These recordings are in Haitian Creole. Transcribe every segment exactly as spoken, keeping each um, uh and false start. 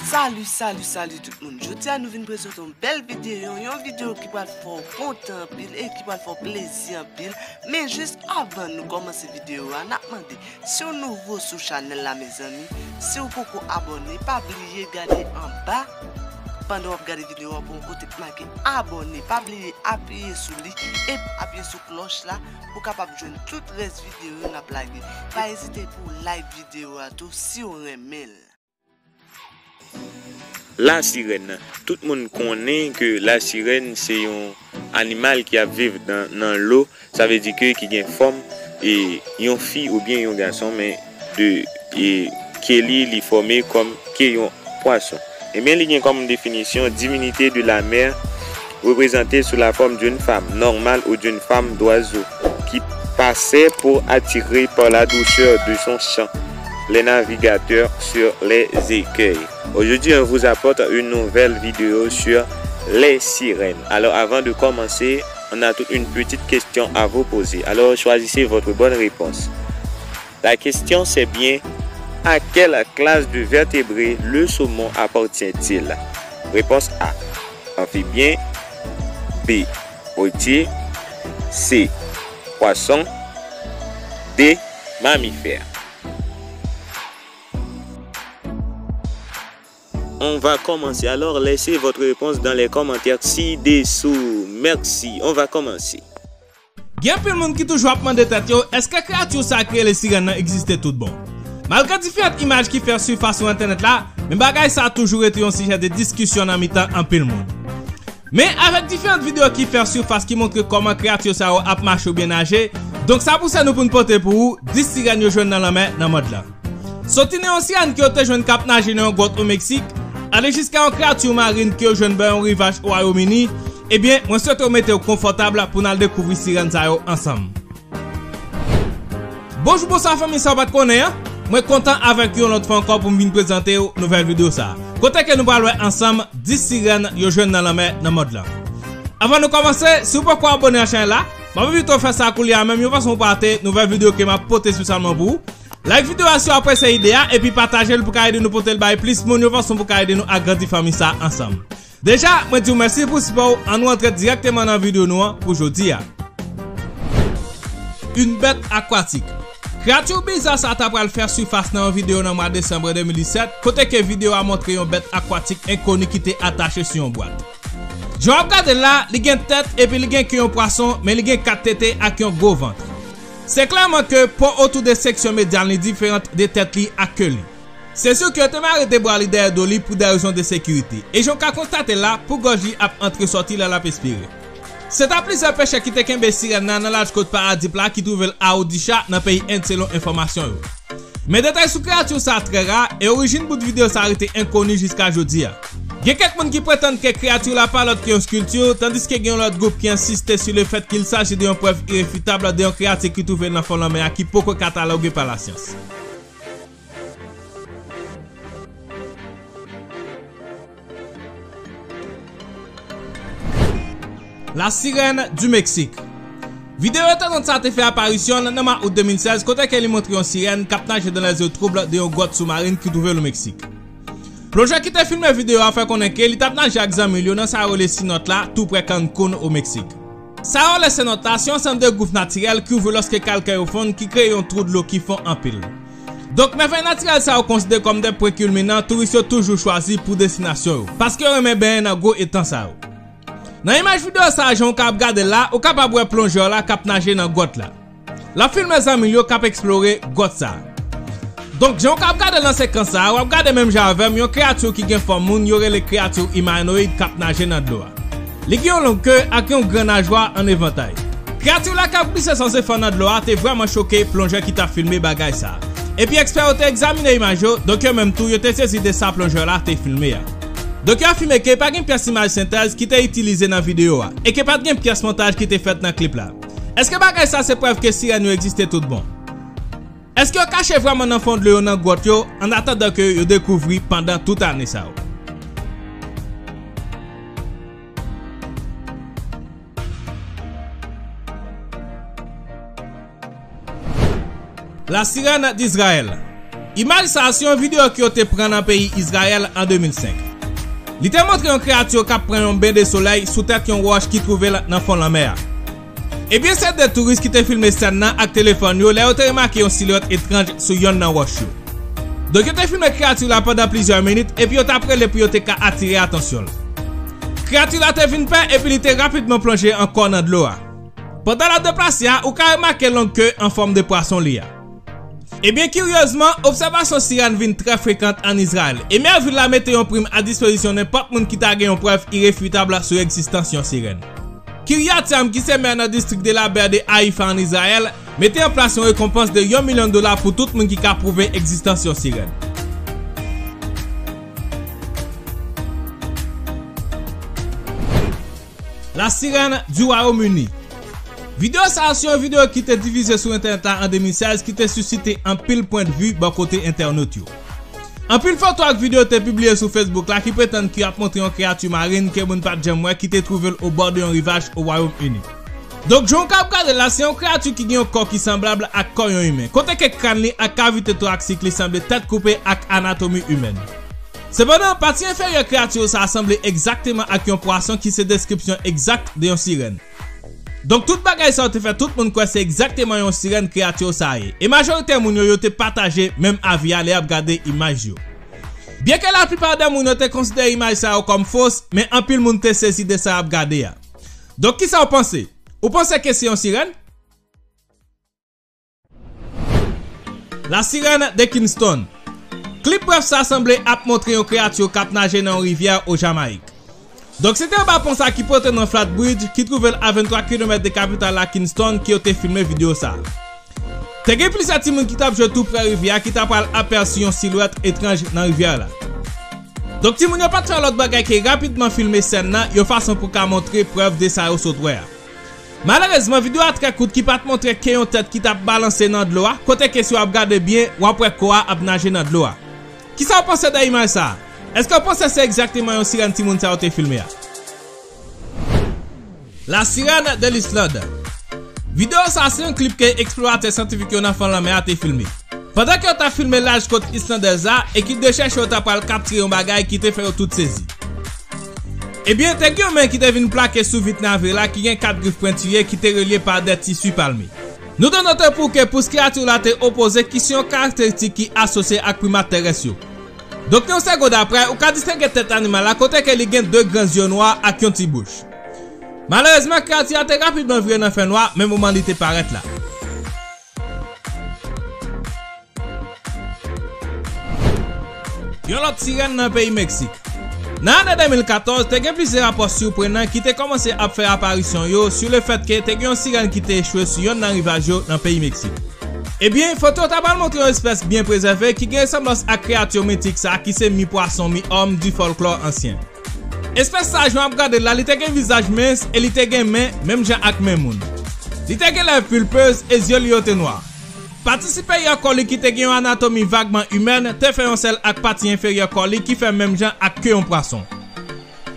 Salut, salut, salut tout moun. Jodi a nou vin prezante yon bèl videyo, yon videyo ki pral fè w kontan anpil e ki pral fè w plezi anpil. Men jis avan nou kòmanse videyo a, n ap mande, si w nouvo sou chanèl la, mezanmi, si w poko abòne, pa bliye gade anba pandan w ap gade videyo a pou yon kote k make abòne. Pa bliye apiye sou li e apiye sou klòch la pou w kapab jwenn tout rès videyo n ap lage. Pa ezite pou w like videyo a tou si w renmen l. Lasirèn. Tout moun konnen ke lasirèn se yon animal ki ap viv nan, nan lo, sa vle di ke ki gen fòm e yon fi oubyen yon gason, men de e ke li, li fòme kòm ke yon pwason. Ebyen, li gen kòm definisyon divinité de la mer, reprezante sou la forme d'une femme normale ou d'une femme d'oiseau qui passait pour attirer par la douceur de son chant les navigateurs sur les écueils. Aujourd'hui, on vous apporte une nouvelle vidéo sur les sirènes. Alors, avant de commencer, on a toute une petite question à vous poser. Alors, choisissez votre bonne réponse. La question, c'est bien, à quelle classe de vertébrés le saumon appartient-il? Réponse A, amphibien. B, reptile. C, poisson. D, mammifère. On va commencer. Alors, laissez votre réponse dans les commentaires ci-dessous. Merci. On va commencer. Gen anpil moun ki toujou ap mande tèt yo, èske kreyati sa ki rele sirèn nan egziste tout bon? Malgre diferan imaj ki fè sifas sou entènèt la, men bagay sa toujou rete yon sijè de diskisyon nan mitan anpil moun. Men avèk diferan videyo ki fè sifas ki montre kòman kreyati sa yo ap mache oubyen naje, donk sa pouse nou pou n pote pou ou dis sirèn yo jwenn nan lanmè nan mond lan. Soti nan yon sirèn ke yo te jwenn k ap naje nan yon gwòt o Meksik, ale jiska yon kreyati marin ke yo jwenn bò yon rivaj Wayomini, ebyen, mwen swete w mete w konfòtab pou n al dekouvri sirèn sa yo ansanm. Bonjou, bonswa fanmi sa w pa t konnen an. Mwen kontan avèk yon lòt fwa ankò pou m vin prezante w nouvèl videyo sa a. Kote ke nou pral wè ansanm dis sirèn yo jwenn nan lanmè nan mond lan. Avan nou kòmanse, si w poko abòne ak chanèl la, m ap envite w fè sa koulye a menm yon fason pou w pa rate nouvèl videyo ke m ap pote espesyalman pou ou. Like videyo a si w apresye ide a, epi pataje l pou ka ede nou pote l bay plis moun yon fason pou ka ede nou agrandi fanmi sa a ansanm. Deja, mwen di w mèsi pou sipò w, ann nou antre dirèkteman nan videyo nou an pou jodi a. Une bête aquatique. Kreyati biza sa ta pral fè sifas nan yon videyo nan mwa desanm de mil disèt, kote ke videyo a montre yon bèt akwatik enkoni ki te atache sou yon bwat. Jan w ap gade l la, li gen tèt epi li gen ke yon pwason, men li gen kat tete ak yon gwo vant. Se klèman ke po otou de seksyon medyal li diferan de tèt li ak ke li. Se sou ke yo te mare de bra li dèyè do li pou de rezon de sekirite. E jan w ka konstate la, pou gòj li ap antre sòti lè l ap espire. Se ta plizyè pechè ki te kenbe sirèn nan nan laj kot Paradip la ki twouve l a Odisha nan peyi End selon enfòmasyon yo. Men detay sou kreyati sa trè ra e orijin bout videyo sa rete enkoni jiska jodi a. Gen kèk moun ki pretann ke kreyati la pa lòt ke yon skilti, tandiske gen yon lòt gwoup ki ensiste sou lefèt ke il saji de yon prèv irefitab de yon kreyati ki twouve l nan fon lanmè a ki poko kataloge pa lasyans. La Sirène du Mexique. Videyo etonant sa te fè aparisyon l nan mwa out de mil sèz, kote ke li montre yon sirèn k ap naje dans les eaux troubles de yon gwòt soumarin ki twouve l o Meksik. Plonjè ki te filme videyo a fè konnen ke li t ap naje ak zanmi l yo nan sa yo rele sinòt la, tou prè Cancun, o Meksik. Sa yo rele sinòt la se yon ansanm de gouv natirèl ki ouvri lòske kalkè yo fonn, ki kreye yon twou dlo ki fon anpil. Donk, mèvèy natirèl sa yo konsidere kòm de pwen kilminan touris yo toujou chwazi pou destinasyon yo, paske yo renmen benyen nan gwo etan sa yo. Nan imaj videyo sa a, jan w ka ap gade l la, ou kapab wè plonjè la k ap naje nan gwòt la. L ap filme zanmi l yo k ap eksplore gwòt sa a. Donk, jan w ka ap gade l nan sekans sa a, w ap gade menm jan avè m yon kreyati ki gen fòm moun yo rele kreyati imanoyid k ap naje nan dlo a. Li gen yon long ke ak yon gran najwa an evantay. Kreyati la k ap glise san efò nan dlo a te vrèman choke plonjè ki t ap filme bagay sa a. Epi ekspè yo te egzamine imaj yo, donk yo menm tou yo te sezi de sa plonjè la te filme a. Donk yo afime ke pa gen pyès imaj sentèz ki te itilize nan videyo a, e ke pa t gen pyès montaj ki te fèt nan klip la. Èske bagay sa se prèv ke sirèn yo egziste tout bon? Èske yo kache vrèman nan fon dlo yo nan gwòt yo, an atandan ke yo dekouvri pandan tout ane sa yo? La Sirène d'Israël. Imaj sa a se yon videyo ke yo te pran nan peyi Izrayèl an de mil senk. Li te montre yon kreyati k ap pran yon ben de solèy sou tèt yon wòch ki twouve l nan fon lanmè a. Ebyen, se de touris ki te filme sèn nan ak telefòn yo lè yo te remake yon silwèt etranj sou yonn nan wòch yo. Donk, yo te filme kreyati la pandan plizyè minit, epi yo t ap rele pou yo te ka atire atansyon l. Kreyati la te vin pè, epi li te rapidman plonje ankò nan dlo a. Pandan l ap deplase a, ou ka remake long ke an fòm de pwason li a. Ebyen, kiryezman, obsèvasyon sirèn vin trè frekant ann Izrayèl, e mè vil la mete yon prim a dispozisyon nenpòt moun ki ta gen yon prèv irefitab sou egzistans yon sirèn. Kiryat Yam, ki se mè nan distrik de la Baie de Haifa ann Izrayèl, mete an plas yon rekonpans de yon milyon dola pou tout moun ki ka pwouve egzistans yon sirèn. La sirène du Royaume-Uni. Videyo sa a se yon videyo ki te divize sou entènèt la an de mil sèz, ki te sisite anpil pwendvi bò kote entènot yo. Anpil foto ak videyo te pibliye sou Facebook la ki pretann ke y ap montre yon kreyati marin ke moun pa t janm wè ki te twouve l obò de yon rivaj o Wayòm Ini. Donk, jan w ka ap gade la, se yon kreyati ki gen yon kò ki sanblab ak kò yon imen, kote ke kràn li ak kavite toraksik li sanble tèt koupe ak anatomi imèn. Sepandan, pati enferyè kreyati sa a sanble egzakteman ak yon pwason, ki se deskripsyon egzak de yon sirèn. Donk, tout bagay sa yo te fè tout moun kwè se egzakteman yon sirèn kreyati sa a ye. E majorite moun yo, yo te pataje menm avi a lè y ap gade imaj yo. Byenke laplipa de moun yo te konsidere imaj sa yo kòm fos, men anpil moun te sezi de sa y ap gade a. Donk, kisa w panse? Ou panse ke se yon sirèn? La sirène de Kingston. Klip brèf sa a sanble ap montre yon kreyati k ap naje nan yon rivyè o Jamayik. Donk, se te anba pon sa ki pote non Flat Bridge, ki twouve l a venntwa kilomèt de kapital la, Kingston, ke yo te filme videyo sa a. Te gen plizyè timoun ki t ap jwe tou prè rivyè a ki ta pral apèsi yon silwèt etranj nan rivyè la. Donk, timoun yo pa t fè lòt bagay ke rapidman filme sèn nan, yon fason pou ka montre prèv de sa yo sot wè a. Malerezman, videyo a trè kout, ki pa t montre ke yon tèt ki t ap balanse nan dlo a, kote ke si w ap gade byen, w ap wè kò a ap naje nan dlo a. Kisa w panse de imaj sa a? Èske w panse se egzakteman yon sirèn timoun sa yo te filme a? La sirène de l'Islande. Videyo sa a se yon klip ke eksploratè syantifik yo nan fon lanmè a te filme. Pandan ke yo t ap filme laj kot islandèz la, ekip de chèchè yo ta pral kaptire yon bagay ki te fè yo tout sezi. Ebyen, te gen yon men ki te vin plake sou vit navir la ki gen kat grif pwentiye ki te relye pa de tisi palme. Nou dwe note pou ke pous kreyati la te opoze, ki se yon karakteristik ki asosye ak primat terès yo. Donk, yon segond aprè, ou ka distenge tèt animal la kote ke li gen de gran zye nwa ak yon ti bouch. Malerezman, kreyati a te rapidman vire nan fènwa, men moman li te parèt la. Yon lòt sirèn nan peyi Meksik. Nan ane de mil katòz, te gen plizyè rapò siprenan ki te kòmanse ap fè aparisyon yo sou lefèt ke te gen yon sirèn ki te echwe sou yonn nan rivaj yo nan peyi Meksik. Ebyen, foto yo ta pral montre yon espès byen prezève ki gen resanblans ak kreyati mitik sa a ki se mi pwason, mi òm di fòlklò ansyen. Espès sa a, jan w ap gade l la, li te gen vizaj mens e li te gen men, menm jan ak men moun. Li te gen lèv pulpez e zye li yo te nwa. Pati siperyè kò li ki te gen yon anatomi vagman imèn te fè yon sèl ak pati enferyè kò li ki fè menm jan ak ke yon pwason.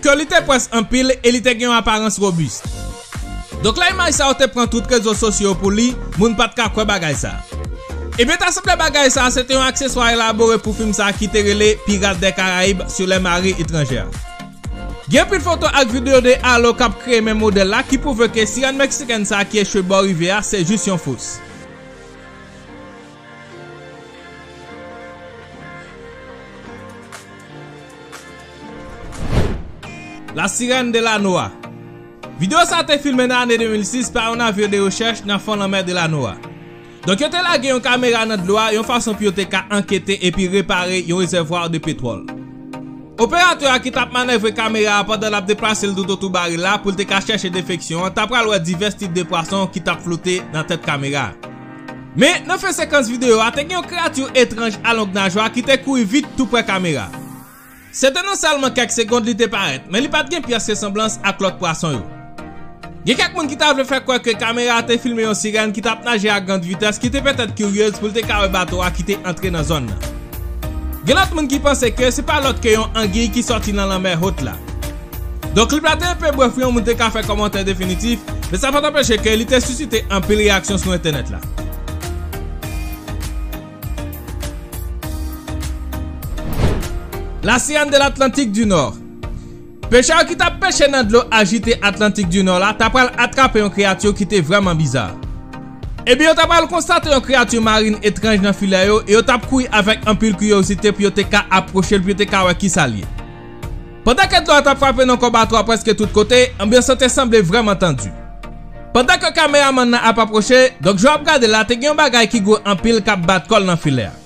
Ke li te pwès anpil e li te gen yon aparans robis. Donk, lè imaj sa yo te pran tout rezo sosyo yo pou li, moun pa t ka kwè bagay sa. Ebyen, ta sanble bagay sa se te yon akseswa elabore pou fim sa ki te rele Pirates des Caraïbes sur les mers étrangères. Gen anpil foto ak videyo de Arlo k ap kreye menm modèl la ki pwouve ke sirèn meksikèn sa ki echwe bò rivyè a se jis yon fos. La sirène de la Noa. Videyo sa te filme nan ane de mil sis pa yon navyo de rechèch nan fon lanmè de la Noa. Donk, yo te lage yon kamera nan dlo a yon fason pou yo te ka ankete epi repare yon rezèvwa de petwòl. Operatè a ki t ap manèvre kamera a pandan l ap deplase l toutotou baril la pou l te ka chèche defeksyon an, ta pral wè divès tip de pwason ki t ap flote nan tèt kamera a. Men, nan fen sekans videyo a, te gen yon kreyati etranj a long najwa ki te kouri vit tou prè kamera a. Se te nan sèlman kèk segond li te parèt, men li pa t gen pyès resanblans ak lòt pwason yo. Gen kèk moun ki ta vle fè kwè ke kamera a te filme yon sirèn ki t ap naje a grann vitès ki te petèt kiryez pou l te ka wè bato a ki te antre nan zòn nan. Gen lòt moun ki panse ke se pa lòt ke yon angiy ki sòti nan lanmè Hot la. Donk, klip la te enpe brèf wi, yon moun te ka fè kòmantè definitif, men sa pa t anpeche ke li te sisite anpil reyaksyon sou entènèt la. La Sirène de l'Atlantique du Nord. Pechè yo ki t ap peche nan dlo ajite Atlantik di Nò la ta pral atrape yon kreyati ki te vrèman biza. Ebyen, yo ta pral konstate yon kreyati marin etranj nan filè yo e yo t ap kouri avèk anpil kiryozite pou yo te ka apwoche l, pou yo te ka wè kisa l ye. Pandan ke dlo a t ap frape nan kò bato a prèske tout kote, anbyans lan te sanble vrèman tandi. Pandan ke kameramann nan ap apwoche, donk jan w ap gade la, te gen yon bagay ki gwo anpil k ap bat kò l nan filè a.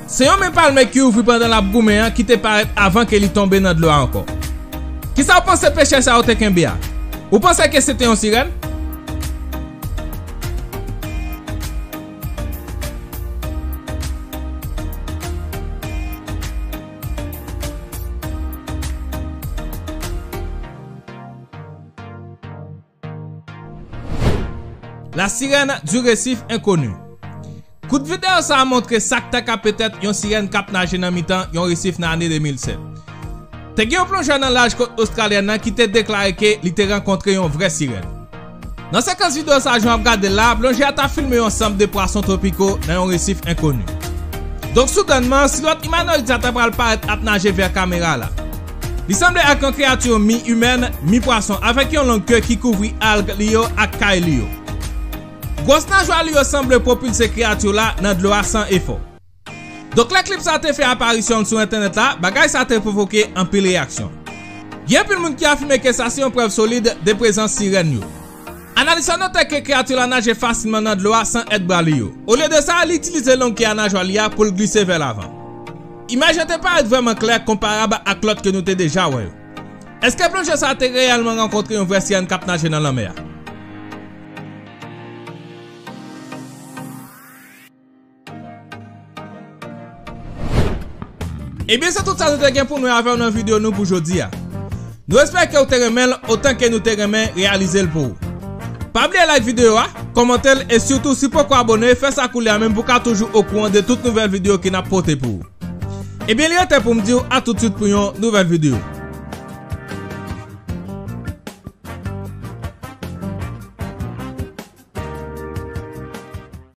Se yon men palme ki ouvri pandan l ap goumen an ki te parèt avan ke li tonbe nan dlo a ankò. Kisa w panse pechè sa yo te kenbe a? Ou panse ke se te yon sirèn? La sirène du récif inconnu. Kout videyo sa a montre sa k ta ka petèt yon sirèn k ap naje nan mitan yon resif nan ane de mil sèt. Te gen yon plonjè nan laj kot ostralyèn nan ki te deklare ke li te rankontre yon vrè sirèn. Nan sekans videyo sa a, jan w ap gade l la, plonjè a ta filme yon sanm de pwason twopiko nan yon resif enkoni. Donk, soudènman, silwèt imanoyid sa ta pral parèt ap naje vè kamera la. Li sanble ak yon kreyati mi imèn, mi pwason, avèk yon long ke ki kouvri alg li yo ak kay li yo. Gwòs najwa li yo sanble pwopilse kreyati la nan dlo a san efò. Donk, lè klip sa te fè aparisyon l sou entènèt la, bagay sa te pwovoke anpil reyaksyon. Gen anpil moun ki afime ke sa se yon prèv solid de prezans sirèn yo. Analis la note ke kreyati la naje fasilman nan dlo a san èd bra li yo. Olye de sa, li itilize long ke a najwa li a pou l glise vè lavan. Imaj lan te parèt vrèman klè konparab ak lòt ke nou te deja wè yo. Èske plonjè sa a te reyèlman rankontre yon vrè sirèn k ap naje nan lanmè a? Ebyen, se tout sa nou te gen pou nou avè w nan videyo nou pou jodi a. Nou espere ke w te renmen l otan ke nou te renmen reyalize l pou ou. Pa bliye like videyo a, kòmante l e sitou si w poko abòne, fè sa koulye a menm pou w ka toujou okouran de tout nouvèl videyo ke n ap pote pou ou. Ebyen, li rete pou m di w a tout swit pou yon nouvèl videyo.